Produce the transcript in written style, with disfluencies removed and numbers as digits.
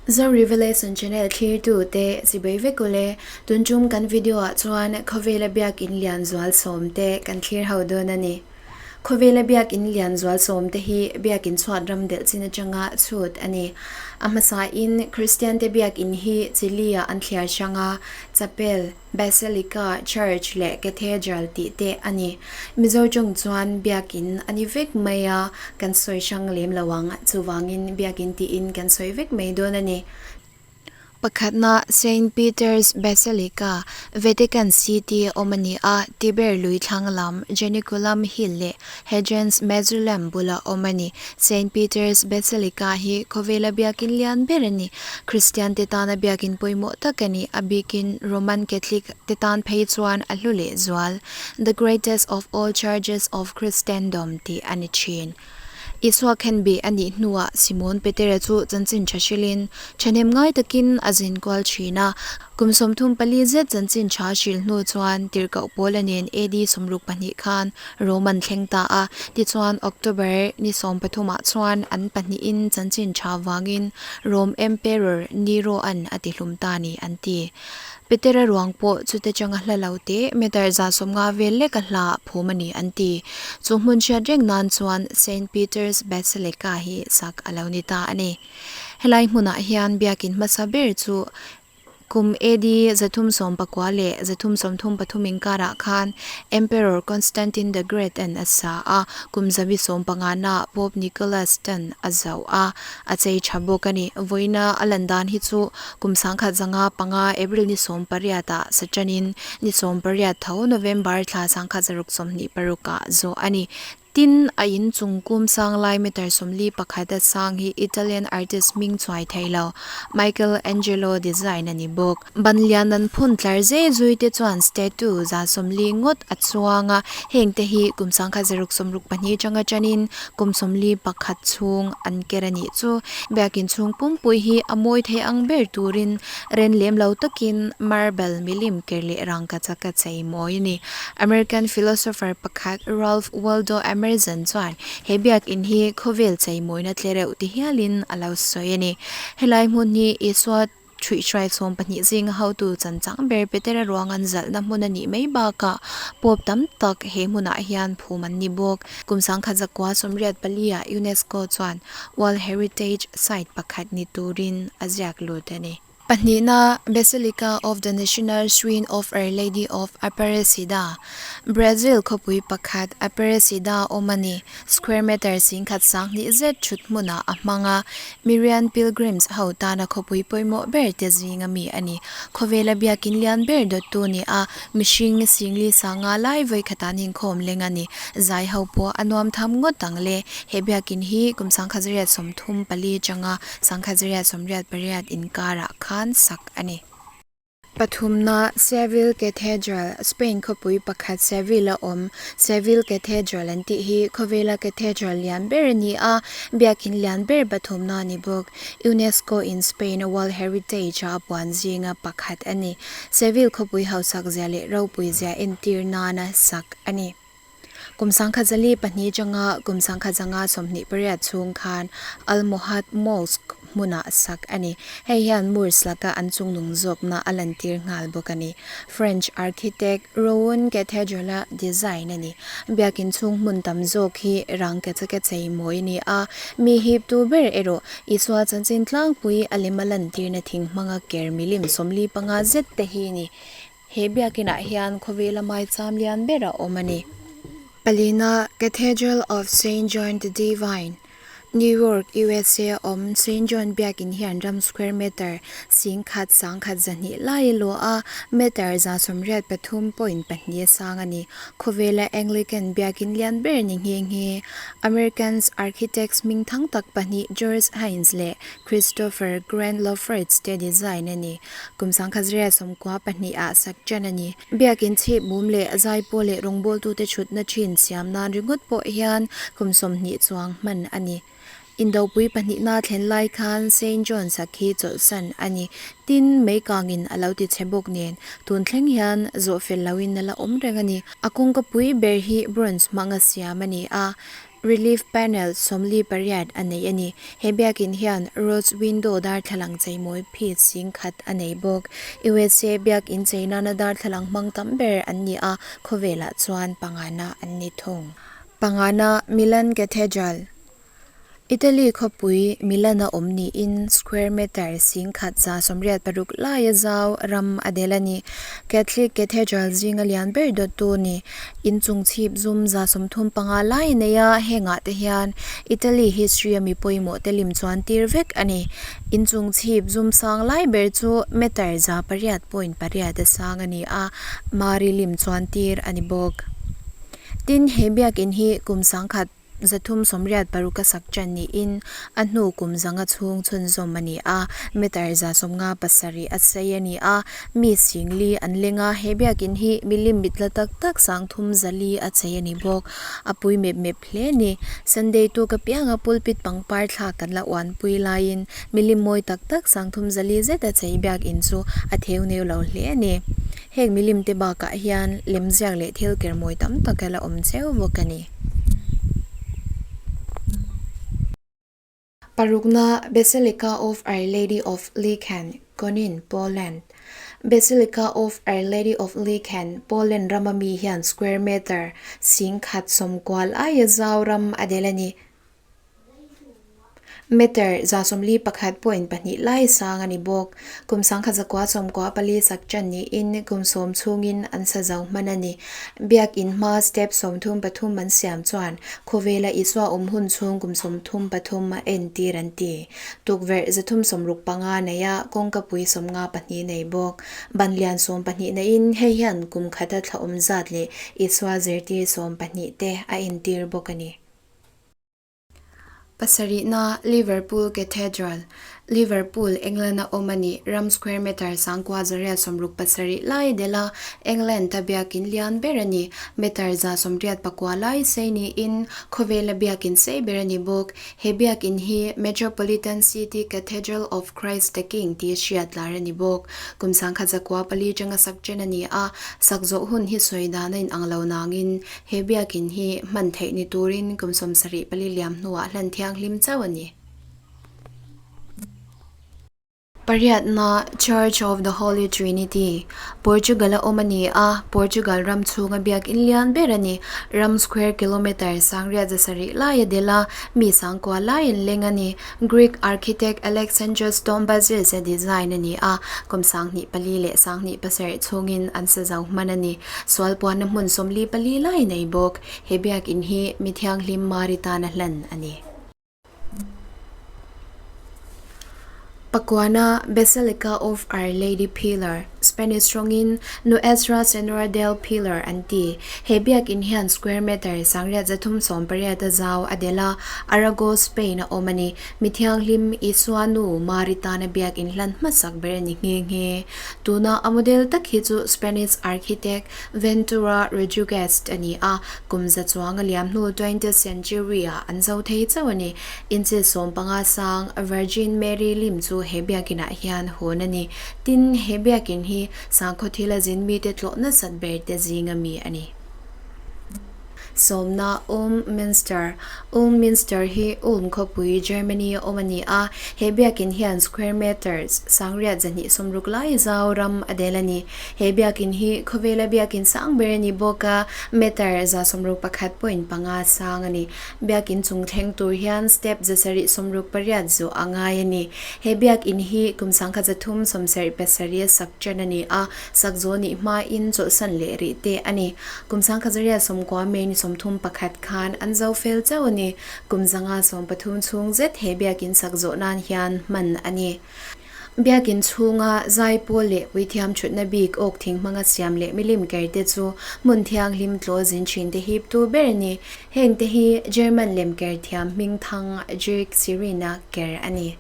Zo Revelation Channel thlirtu te chibai vek ule, tun tum kan video ah chuan khawvela biakin lian zual sawm te kan thlir ho dawn a ni. Khawvela biakin lian zual sawm te hi biakin chhuat ram delh chin atanga chhut a ni. A hmasa in Kristian te biakin hi Chile ah an thliar hrang a, chapel, Basilica, Church leh Cathedral tih te a ni. Mizo chung chuan biakin a ni vek mai a, kan sawi hrang lem lo ang. Chuvangin biakin tiin kan sawi vek mai dawn a ni. Pakhatna, Saint Peter's Basilica, Vatican City a awm a ni a, Tiber lui thlang lam, Janiculum Hill leh Hadrian's Mausoleum bula awm a ni. Saint Peter's Basilica hi khawvela biakin lian ber a ni. Kristian te tana biakin pawimawh tak a ni. A bikin Roman Catholic te tan phei chuan a hlu leh zual. The greatest of all churches of Christendom tih a ni thin. Isua khenbeh a nih hnuah Simon Petera chu chanchin tha hrilhin thahnem ngai takin a zin kual thin a. Kum 34 zet chanchin tha hrilh hnu chuan tirhkoh Paula nen AD 62 khan Rom an thleng ta a. Tichuan October ni 13 ah chuan an pahnihin chanchin tha vangin Rom Emperor Nero an a tihlum ta ni an ti. Petera ruang pawh chute changa hla lo te meter 150 vel lek a hla phum a ni an ti. Chu hmun hriat reng nan chuan Saint Peter's Basilica hi sak a lo ni ta a ni. Helai hmunah hian biakin hmasa ber chu kum AD 319 leh 333 inkarah khan Emperor Constantine the Great an a sa a, kum 15 na Pope Nicholas tan a zauh a, a chei tha bawk a ni. Vawiina a lan dan hi chu kum 1905 April ni 18 ah saṭanin ni 18 tho November thla 1626 ah zawh a ni. Tin, a in chung kum sang lai meter 41 a sang hi Italian artist hming chuai thei lo, Michael Angelo design a ni bawk. Ban lian an phun tlar zei zui te chuan statue 140 ngawt a chuang a, heng te hi kum 1662 atanga tanin kum 41 chhung an ker a nih chu. Biakin chhung pumpui hi a mawi thei ang ber turin ren lem lo takin marble milim ker leh rangkachak a chei mawi a ni. American philosopher pakhat Ralph Waldo Emerson chuan he biakin hi khawvel cheimawina tle reuh ti hialin a lo sawi a ni. Helai hmun hi Isua thuihhruai 12 zinga hotu chanchang ber Petera ruang an zalhna hmun a nih mai bakah Pope tam tak he hmunah hian phum an ni bawk. Kum 1984 ah UNESCO chuan World Heritage Site pakhat ni turin a ziak lut a ni. Pahnihna, Basilica of the National Shrine of Our Lady of Aparecida, Brazil khawpui pakhat Aparecida awm a ni. Square meter 10,020 zet thut hmunah a hmang a, Marian Pilgrims ho tana khawpui pawimawh ber te zinga mi a ni. Khawvela biakin lian ber dawttu ni a, mihring singli sanga lai vawi khatan inkhawm leng a ni. Zai ho pawh a nuam tham ngawt ang le. He biakin hi kum 1934 atanga 1988 inkarah khan sak a ni. Pathumna, Seville Cathedral, Spain khawpui pakhat Seville a awm. Seville Cathedral an tih hi khawvela cathedral lian ber a ni a, biakin lian ber pathumna a ni bawk. UNESCO in Spain World Heritage a puan zinga pakhat a ni. Seville khawpui hausak zia leh ropui zia entir nana sak a ni. Kum 1902 atanga kum 1928 chhung khan Almohad Mosque hmunah sak a ni. Hei hian Moors laka an chungnung zawkna a lantir nghal bawk a ni. French architect Rouen Cathedral-a design a ni. Biakin chhung hmun tam zawk hi rang ke chake chei mawi a ni a, mi hiptu ber erawh Isua chanchin tlangpui a lem a lantirna thing hmanga ker milim 45 zet te hi a ni. He biakinah hian khawvela maicham lian ber a awm a ni. Palina, Cathedral of Saint John the Divine, New York, USA a awm Saint John biakin hian ram square meter 11,120 lai a luah a, meter 83.4 sang a ni. Khawvela Anglican biakin lian ber ni nghe nghe. Americans architects hming thang tak pahnih George Hines leh Christopher Grant Lofferts te design a ni. Kum 1992 ah sak ṭan a ni. Biakin chhip mum leh zaipawl leh rawngbawltute chhutna ṭhin siam nan ringawt pawh hian kum 20 chuang hman a ni. Indopui pahnihna thlen lai khan Saint John sak hi chawlhsan a ni. Tin, meikangin a lo ti chhe bawk nen tun thleng hian zawh fel loin a la awm reng a ni. A kawngkapui ber hi bronze hmanga siam a ni a. Relief panel 48 a nei a ni. He biakin hian rose window darthlalang cheimawi phit singkhat a nei bawk. USA biakin chei nana darthlalang hmang tam ber an ni a, khawvelah chuan pangana an ni thung. Pangana Milan Cathedral Italy khawpui Milan a awm niin square meter 1186 laia zau ram a del a ni. Catholic Cathedral zinga lian ber dawttu ni. Inchung chhip zum 35 lai a nei a, hengah te hian Italy history a mi pawimawh te lim chuan tir vek a ni. Inchung chhip zum sang lai ber chu meter 800.8 a sang a ni a, Mari lim chuan tir a ni bawk. Tin, he biakin hi kum 1000 386 a sak ṭan niin a hnu kum zanga chhung chhunzawm a ni a, meter 57 a sei a ni a, mi singli an leng a, he biakin hi milim mitla tak tak 34 a chei a ni bawk, a pui mep mep hle a ni. Sunday tuk apianga pulpit pangpar thlak kan la uanpui laiin milim mawi tak tak 340 zet a chei biakin chu a theu neu lo hle a ni. Heng milim te bakah hian lemziak leh thil ker mawi tam tak a la awm cheu bawk a ni. Parukna, Basilica of Our Lady of Lichen, Konin, Poland Basilica of Our Lady of Lichen, Poland rama mi hian square meter 1090 aia zau ram a del a ni. Meter 41.2 lai sang a ni bawk. Kum 1994 sak ṭan niin kum sawm chhungin an sa zo hman a ni. Biakin hma step 33 an siam chuan khawvela Isua awm hun chhung kum 33 a entir an ti. Tukverh 365 neia kawngkapui 52 nei bawk. Ban lian 12 neiin hei hian kum khata thla awm zat leh Isua zirtir 12 te a entir bawk a ni. Pasarihna, Liverpool Cathedral, Liverpool, England-a awm a ni. Ram square meter 967 lai a del a, England-a biakin lian ber a ni. Meter 189 lai sei niin khawvela biakin sei ber a ni bawk. He biakin hi Metropolitan City Cathedral of Christ the King tih hriat lar a ni bawk. Kum 1904 atanga sak chen a ni a, sak zawh hun hi sawi dan a inang lo nangin He biakin hi hman theih ni turin kum 74 liam hnuah hlan thianghlim chauh a ni. Pariatna, Church of the Holy Trinity, Portugal a awm a ni a, Portugal ram chhunga biakin lian ber a ni. Ram square kilometre 7,700 lai a del a, mi 9,000 lai an leng a ni. Greek architect Alexandros Tombazis a design a ni a, kum 2004 leh 2007 chhungin an sa zo hman a ni. Sual puanna hmun 44 lai nei bawk. He biakin hi mi thianghlim Mari tana hlan a ni. Pakuana, Basilica of Our Lady Pilar, Spanish tawngin Nuestra Senora del Pilar an ti. He biakin hian square meter 8,380 a zau a del a, Arago, Spain a awm a ni. Mi thianghlim Isua nu Mari tana biakin hlan hmasak ber a ni nghe nghe. Tuna a model tak hi chu Spanish architect Ventura Rodriguez a ni a, kum za chuang a liam hnu twentieth century ah an zo thei chauh a ni. Inchil 15 sang Virgin Mary lim chu he biakin ah hian hawn a ni. Tin, he biakin hi sangkhaw thil a zin mite tlawh nasat ber te zing a mi a ni. Sawmna, Ulm Minster, Ulm Minster hi Ulm khawpui, Germany a awm a ni a. He biakin hian square meters 8,260 lai zau ram a del a ni. He biakin hi khawvela biakin sang ber a ni bawk a, meter 61.5 sang a ni. Biakin chung thleng tur hian step 768 zawh a ngai a ni. He biakin hi kum 1377 a sak ṭan a ni a, sak zawh nih hmain chawlhsan leh rih te a ni. Kum 1990 May ni 31 khan an zo fel chauh a ni. Kum 130 chhung zet he biakin sak zawh nan hian hman a ni. Biakin chhunga zaipawl leh puithiam thutna bik awk thing hmanga siam leh milim ker te chu hmun thianghlim tlaw zin thin te hip tu ber a ni. Heng te hi German lem ker thiam hming thang Jürg Sirin-a ker a ni.